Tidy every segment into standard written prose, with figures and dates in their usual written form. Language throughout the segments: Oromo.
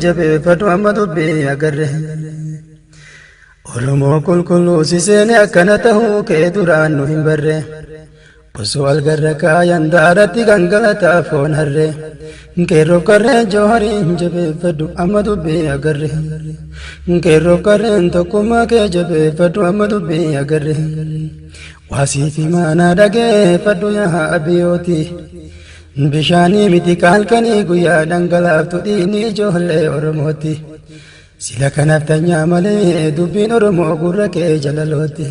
Jabeeffadhu amma dubbii agarre. Oromoo qulqulluu si seene akkana tahuu kee duraan nu hin barre. Osoo algarra kaayan daaratti gangalataa foon harre. Qeerroof qarreen Jawhariin jabeeffadhu amma dubbii agarre. Qeerroof qarreen tokkummaa kee jabeeffadhu amma dubbii agarre. Waasii fi maanaa dhageeffadhu yaa abiyooti. Bishaanii miti halkanii guyyaa dhangalaaftu dhiigni ijoollee Oromooti. Sila kanaaf tanyaa malee dubbiin Oromoo gurra kee jalalooti.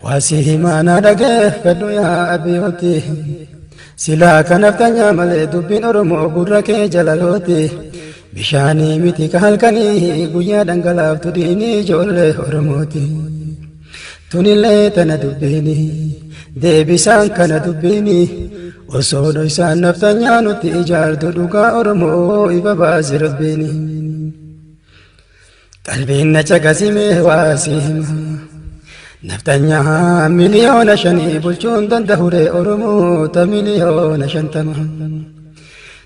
Waasii himaanaa dhageeffadhu yaa abiyooti. Sila kanaaf tanyaa malee dubbiin Oromoo gurra kee jalalooti. Bishaanii miti halkanii guyyaa dhangalaaftu dhiigni ijoollee Oromooti. Tunillee tana dubbiini deebisaan kana dubbiini osoo dhoysaan naftanyaa nutti ijaartu dhugaa Oromoo ifa baasi rabbiini. Qalbiin na caqasimee waasii hima. Naftanyaa 5,000,000 bulchuun danda'ure Oromoota 50,000,000.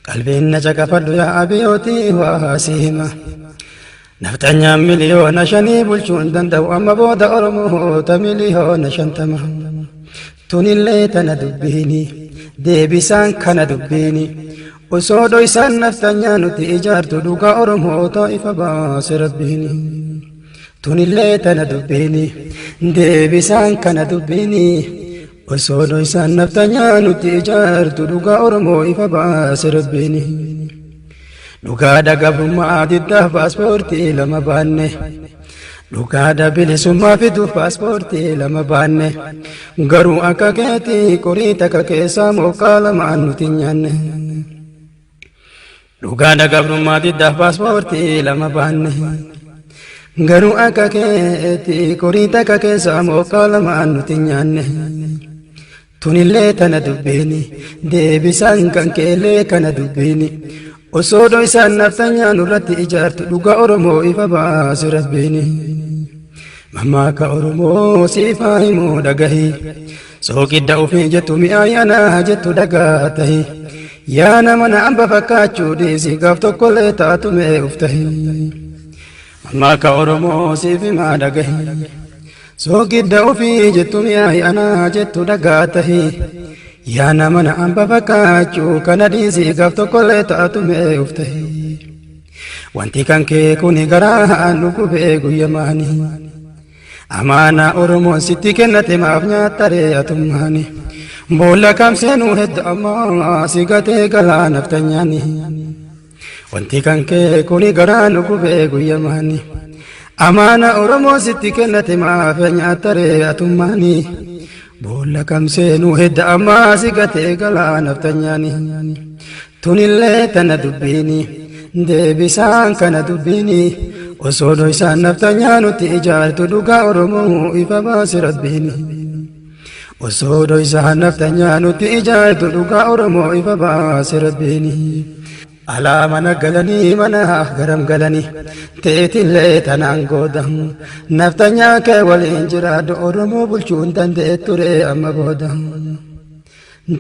Qalbiin na caqafadhu yaa abiyootii waasii hima. Nafxanyaan 5,000,000 bulchuu hin danda'u amma booda Oromoota 50,000,000. Tunillee tana dubbiini deebisaan kana dubbiini osoo dhoysaan nafxanyaa nuti ijaartu dhugaa Oromoota ifa baase rabbiini. Tunillee tana dubbiini deebisaan kana dubbiini osoo dhoysaan nafxanyaa nuti ijaartu dhugaa Oromoo ifa baase rabbiini. Dhugaadha gabrummaa diddaaf paaspoortii lama baanne. Dhugaadha bilisummaa fiduuf paaspoortii lama baanne. Garuu akka keetii qorii takka keessaa moqqaa lamaan nuti hin nyaanne. Dhugaadha gabrummaa diddaaf paaspoortii lama baanne. Garuu akka keetii qorii takka keessaa moqqaa lamaan nuti hin nyaanne. Tunillee tana dubbiini deebisaan kan keellee kana dubbiini osoo dhoysaan naftanyaa nurratti ijaartu dhugaa Oromoo ifa baase rabbiini. Mammaaka Oromoo siifaa himuu dhagahi sooqidda ofii jettu mi'aayanaa jettu dhagaa tahi yaa nama na amba fakkaachuu dhiisi gaaf tokkollee taatu mee uf tahi. Mammaaka Oromoo siif himaa dhagahi. Soogidda ofii jettu mi'aayi anaa jettu dhagaa tahi. Yaa nama na amba fakkaachuu kana dhiisii gaaf tokkollee taatu mee uf tahi. Wanti kan kee kuni garaa nu gubee guyyamaani. Amaanaa Oromoon sitti kennate maaf nyaattaree atummaani. Boolla kam seenuu hedda ammaa si gatee galaa naftanyaani. Wanti kan kee kuni garaa nu gubee guyyamaani. Amaana Oromoo sitti kennate maaf nyaattaree atummaani. Boolla kam seenuu hedda ammaa si gatee galaa naftanyaani. Tunillee tana dubbiini deebisaan kana dubbiini osoo dhoysaan naftanyaa nutti ijaartu dhugaa Oromoo ifa baase rabbiini. Osoo dhoysaan naftanyaa nutti ijaartu dhugaa Oromoo ifa baase rabbiini. Alaa mana galanii mana garam galanii teetillee tanaan gooda naftanyaa kee waliin jiraadhu Oromoo bulchuu hin dandeetture amma booda.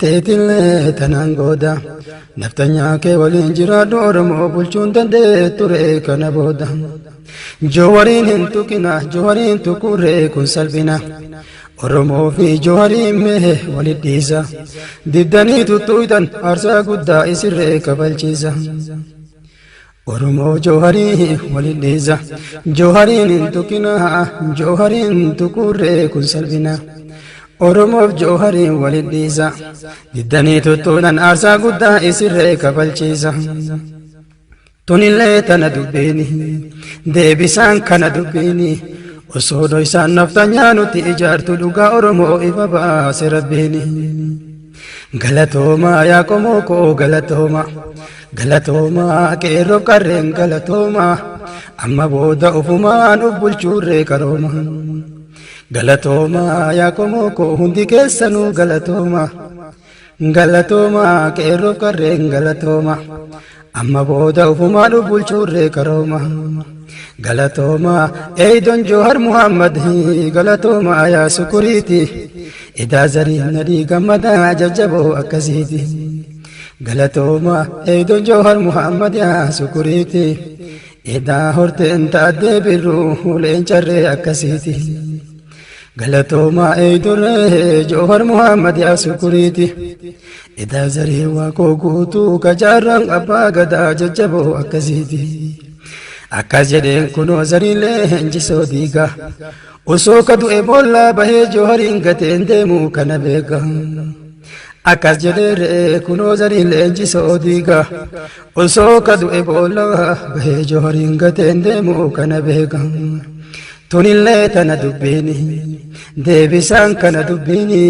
Teetillee tanaan gooda naftanyaa kee waliin jiraadhu Oromoo bulchuu hin dandeetture kana booda. Jawariin hin tuqina jawariin tuqurree kun salphina. Oromoo fi Jawariin mee walit dhiisa. Diddanii tuttuuytan aarsaa guddaa isirree kafalchiisa. Oromoo Jawariin walit dhiisa. Jawariin hin tuqina Jawariin tuqurree kun salphina. Oromoof Jawariin walit dhiisa. Diddanii tuttuudhaan aarsaa guddaa isirree kafalchiisa. Tunillee tana dubbiini deebisaan kana dubbiini osoo dhoysaan naftanyaa nutti ijaartu dhugaa Oromoo ifa baase rabbiini. Galatoomaa yaa qomoo koo galatooma galatoomaa qeerroof qarreen galatooma amma booda ofumaan of bulchuurree karooma. Galatoomaa yaa qomoo koo hundi keessanuu galatooma. Galatooma qeerroof qarreen galatooma amma booda ofumaa nu bulchuurree karooma. Galatooma eeydoon Joohar Muhammad galatooma yaa sukuriiti idaa zarii nadii gammadaa jajjaboo akkasiiti. Galatooma eeydoon Jawhar Muhammad yaa sukuriiti. Edaa horteen taaddee birruu leencarree akkasiiti. Galatooma eeydurree Jawhar Muhammad yaa sukuriiti. Edaa zarii waaqoo guutuu kajaarraan abbaa gadaa jajjaboo akkasiiti. Akkas jedheen kunoo zariilee leenjisoo diiga. Osoo ka du'e boollaa bahee Jawhariin gateen deemu kana beeka. Akkas jedhee re'ee kunoo zariin leenjisoo diiga. Osoo ka du'e boollaa bahee Jawhariin gateen deemu kana beeka. Tunillee tana dubbiini deebisaan kana dubbiini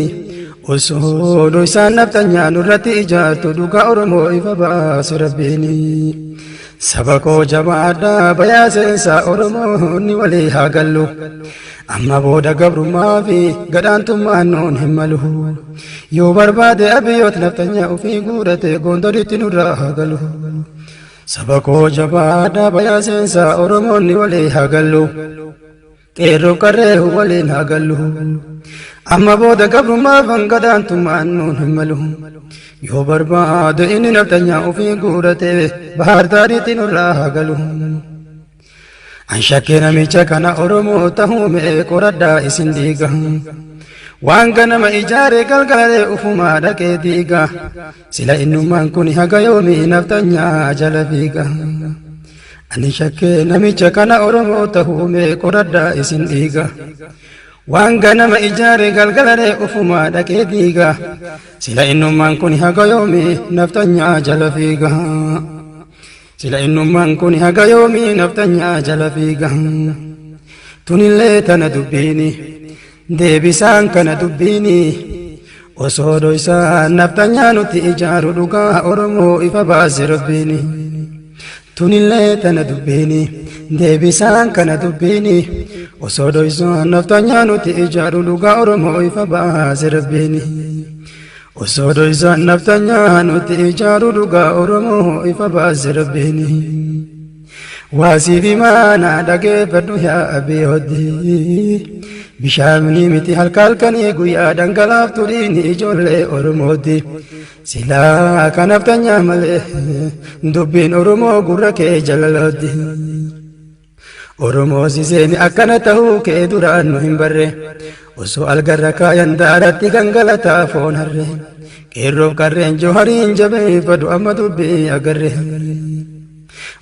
osoo isaan nafxanyaa nurratti ijaartu dhugaa Oromoo ifa baase rabbiini. Saba koo jabaadhaa bayaa seensaa Oromoonni walii haa gallu. Amma booda gabrummaa fi gadhaantummaan nuun hin malu. Yoo barbaade abiyyoot nafxanyaa ofii guurate gondoritti nurraa haa galu. Saba koo jabaadhaa bayaa seensaa Oromoonni walii haa gallu. Qeerroof qarree waliin haa gallu. Amma booda gabrummaa fi gadhaantummaan nuun hin malu. Yoo barbaade inni nafxanyaa ofii guurate Bahaar Daariitti nurraa haa galu. An shakkee namicha kana Oromoo tahuu mee qoradhaa isin dhiiga. Waan ganama ijaare galgalee ufumaa dhaqee diiga. Sila innummaan kun haga yoomii nafxanyaa jala fiiga. Ani shakkee namicha kana Oromoo tahuu mee qoradhaa isin dhiiga. Waan ganama ijaare galgalee ufumaa dhaqee diiga. Sila innummaan kun haga yoomii nafxanyaa jala fiiga. Sila innummaan kun haga yoomii nafxanyaa jala fiiga. Tunillee tana dubbiini deebisaan kana dubbiini osoo dhoysaan nafxanyaa nutti ijaaru dhugaa Oromoo ifa baase rabbiini. Tunillee tana dubbiini deebisaan kana dubbiini osoo dhoysaan nafxanyaa nutti ijaaru dhugaa Oromoo ifa baase rabbiini. Osoo dhoysaan nafxanyaa nutti ijaaru dhugaa Oromoo ifa baase rabbiini. Waasii fi maana dhageeffadhu yaa abiyooti. Bishaanni miti halka halkanii guyyaa dhangalaaftu dhiini ijoollee Oromooti. Silaa kan nafxanyaa malee dubbiin Oromoo gurra kee jalalooti. Oromoo siseeni akkana tahuu kee duraan nu hin barre. Osoo algarra kaayan daaratti gangalataa foon harre. Qeerroof qarreen Jawhariin jabeeffadhu amma dubbii agarre.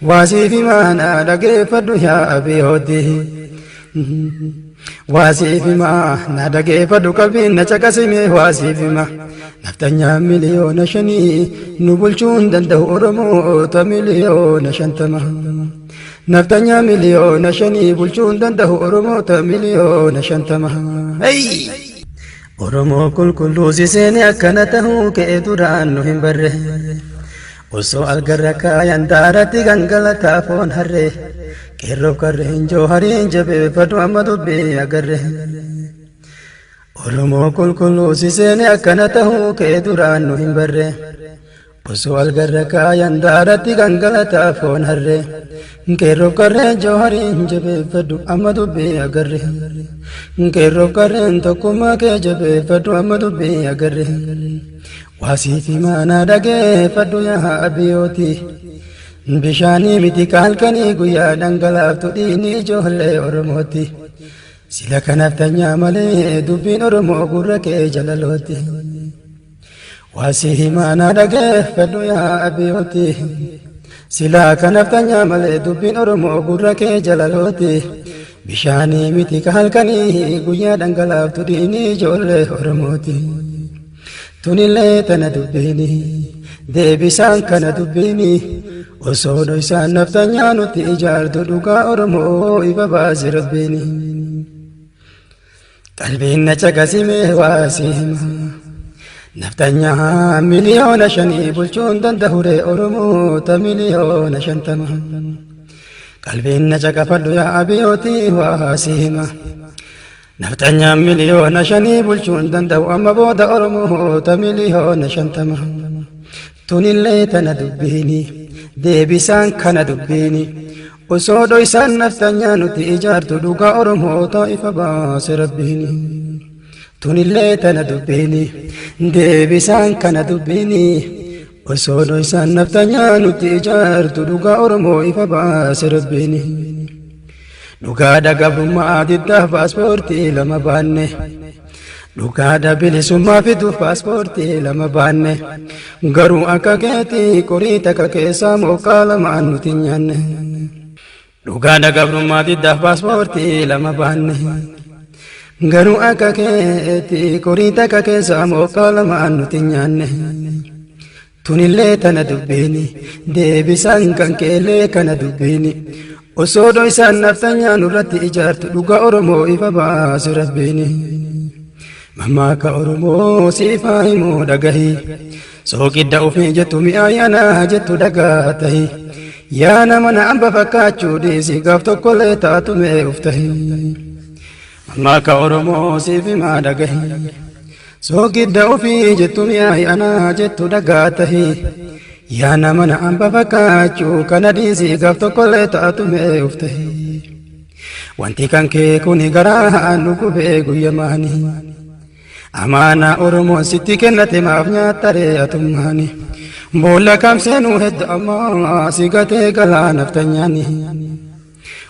Waasii fi maana dhageeffadhu yaa abiyooti. Waasii fi maana dhageeffadhu qalbiin na caqasime waasii fi ma. Nafxanyaa 5,000,000 nu bulchuu hin danda'u Oromoota 50,000,000. Nafxanyaa 5,000,000 bulchuu hin danda'u Oromoota 50,000,000. Hey! Oromoo qulqulluu siseeni akkana tahuu kee duraan nu hin barre. Osoo algarra kaayan daaratti gangalataa foon harre. Qeerroof qarreen Jawhariin jabeeffadhu amma dubbii agarre. Oromoo qulqulluu siseeni akkana tahuu kee duraan nu hin barre. Osoo algarra kaayan daaratti gangalataa foon harre. Qeerroof qarreen Jawhariin jabeeffadhu amma dubbii agarre. Qeerroof qarreen tokkummaa kee jabeeffadhu amma dubbii agarre. Waasii fi maanaa dhageeffadhu yaa abiyooti. Bishaanii miti halkanii guyyaa dhangalaaftu dhiini ijoollee Oromooti. Sila kanaaf tanyaa malee dubbiin Oromoo gurra kee jalalooti. Waasii himaanaa dhageeffadhu yaa abiyooti. Sila kanaaf tanyaa malee dubbiin Oromoo gurra kee jalalooti. Bishaanii miti halkanii guyyaa dhangalaaftu dhiini ijoollee Oromooti. Tunillee tana dubbiini deebisaan kana dubbiini osoo dhoysaan nafxanyaa nutti ijaartu dhugaa Oromoo ifa baase rabbiini. Qalbiin na caqasime waasii hima. Nafxanyaa 5,000,000 bulchuu hin danda'ure Oromoota 50,000,000. Qalbiin na caqafadhu yaa abiyooti waasii hima. Nafxanyaa 5,000,000 bulchuu hin danda'u amma booda Oromoota 50,000,000. Tunillee tana dubbiini deebisaan kana dubbiini osoo dhoysaan nafxanyaa nuti ijaartu dhugaa Oromoota ifa baase rabbiini. Tunillee tana dubbiini deebisaan kana dubbiini Osoo dhoysaan naftanyaa nutti ijaartu dhugaa Oromoo ifa baase Rabbiin. Dhugaadha gabrummaa diddaaf paaspoortii lama baanne. Dhugaadha bilisummaa fiduuf paaspoortii lama baanne. Garuu akka keetii qorii takka keessaa moqqaa lamaan nuti hin nyaanne. Dhugaadha gabrummaa diddaaf paaspoortii lama baanne. Garuu akka keetii qorii takka keessaa moqqaa lamaan nuti hin nyaanne. Tunillee tana dubbiini deebisaan kan keellee kana dubbiini. Osoo dhoysaan naftanyaa nurratti ijaartu dhugaa Oromoo ifa baase Rabbiini. Mammaaka Oromoo siifaa himuu dhagahi. Sooqidda ofii jettu mi'aayanaa jettu dhagaa tahi. Yaa nama na amba fakkaachuu dhiisi gaaf tokkollee taatu mee uf tahi. Mammaaka Oromoo siif himaa dhagahi. Soogidda ofii jettu mi'aayanaa jettu dhagaa tahi. Yaa nama na amba fakkaachuu kana dhiisi gaaf tokkollee taatu mee uf tahi. Wanti kan kee kuni garaa nu gubee guyyamaani. Amaanaa Oromoon sitti kennate maaf nyaattaree atummaani. Boolla kam seenuu hedda ammaa si gatee galaanaaf tanyaani.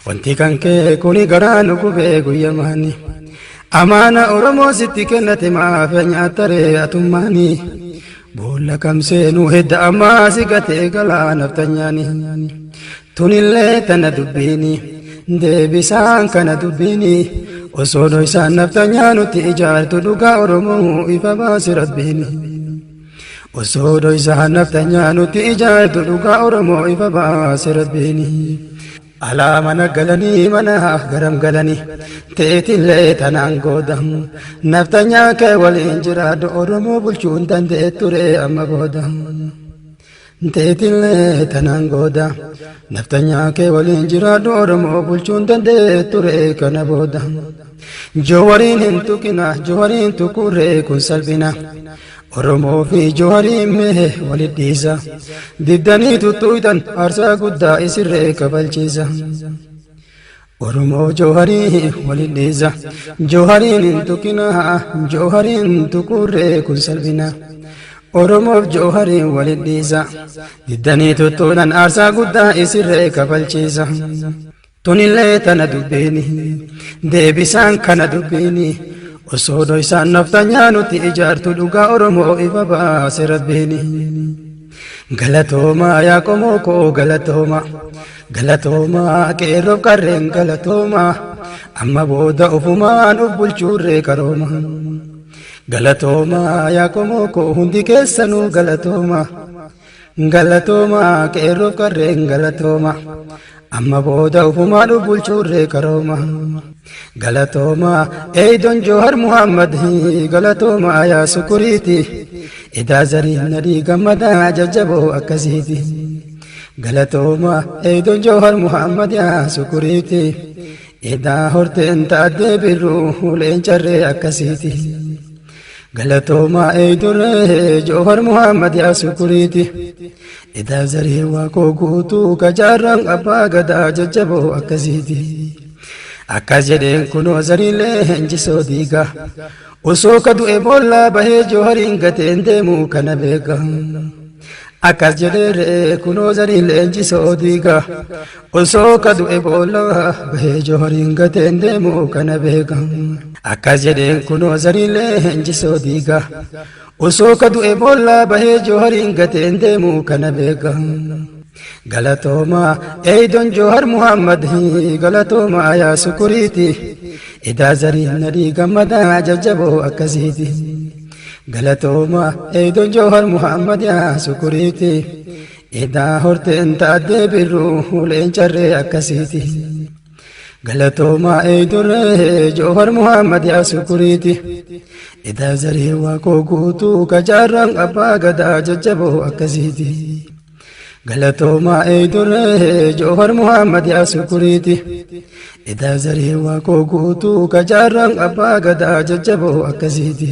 Wanti kan kee kuni garaa nu gubee guyyamaani. Amaana Oromoon sitti kennate maaf nyaattaree atummaani. Boolla kam seenuu hedda ammaa si gatee galaanaaf tanyaani. Tunillee tana dubbiini deebisaan kana dubbiini. Osoo dhoysaan naftanyaa nutti ijaartu dhugaa Oromoo ifa baase Rabbiini. Osoo dhoysaan naftanyaa nutti ijaartu dhugaa Oromoo ifa baase Rabbiini. Alaa mana galanii mana garam galanii teetillee tanaan gooda. Naftanyaa kee waliin jiraadhu Oromoo bulchuu hin dandeetture amma booda. Teetillee tanaan gooda. Naftanyaa kee waliin jiraadhu Oromoo bulchuu hin dandeetture kana booda. Jawariin hin tuqina jawariin tuqurree kun salphina. Oromoo fi jawariin mee walit dhiisa. Diddanii tuttuutan aarsaa guddaa isirree kafalchiisa. Oromoo jawharii walit dhiisa. Jawhariin hin tuqina jawhariin tuqurree kun salphina. Oromoof jawhariin walit dhiisa. Diddanii tuttuudhaan aarsaa guddaa isirree kafalchiisa. Tunillee tana dubbiini deebisaan kana dubbiini. Osoo dhoysaan naftanyaa nutti ijaartu dhugaa Oromoo ifa baase Rabbiini. Galatoomaa yaa qomoo koo galatooma. Galatoomaa qeerroof qarreen galatooma. Amma booda ofumaan of bulchuurree karooma. Galatoomaa yaa qomoo koo hundi keessanuu galatooma. Galatooma qeerroof qarreen galatooma. Amma booda ofumaan of bulchuurree karooma. Galatooma eeydoon Joohar Muhammad galatooma yaa sukuriiti. Edaa zariin nadii gammadaa jajjaboo akkasiiti. Galatooma eeydoon Joohar Muhammad yaa sukuriiti. Edaa horteen taaddee birruu leencarree akkasiiti. Galatooma eeyduree Joohar Muhammad yaa sukuriiti. Edaa zarii waaqoo guutuu kajaarraan abbaa gadaa jajjaboo akkasiiti. Akkas jedheen kunoo zariilee injisoo diiga. Osoo ka du'e boollaa bahee Joohariin gateen deemu kana beeka. Akkas jedhee kunoo zariin leenjisoo diiga. Osoo ka du'e boollaa bahee Joohariin gateen deemu kana beeka. Akkas jedheen kunoo zariin leenjisoo diiga. Osoo ka du'e boollaa bahee Joohariin gateen deemu kana beeka. Galatooma eeydoon Joohar Muhammad galatooma yaa sukuriiti. Edaa zariin nadii gammadaa jajjaboo akkasiiti. Galatooma eeydoon Joohar Muhammad yaa sukuriiti. Edaa horteen taaddee birruu leencarree akkasiiti. Galatooma eeyduree Joohar Muhammad yaa sukuriiti. Edaa zarii waaqoo guutuu kajaarraan abbaa gadaa jajjaboo akkasiiti. Galatooma eeyduree Joohar Muhammad yaa sukuriiti. Edaa zarii waaqoo guutuu kajaarraan abbaa gadaa jajjaboo akkasiiti.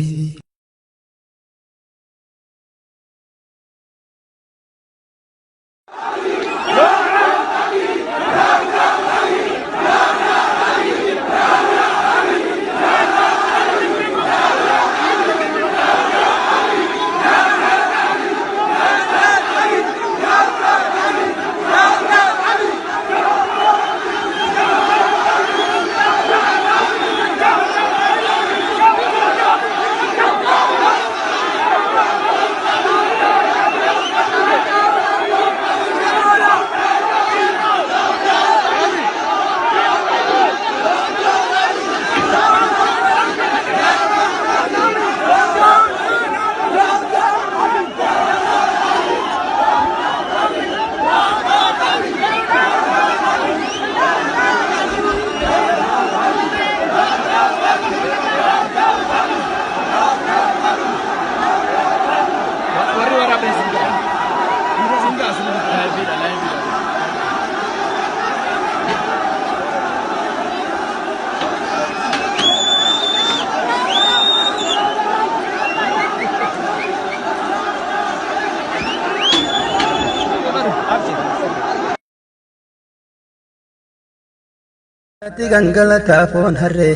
Ati gangalataa foon harree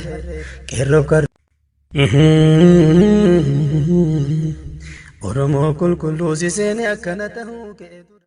qeerroof qarree. Oromoo qulqulluu si seene akkana tahuu kee dura.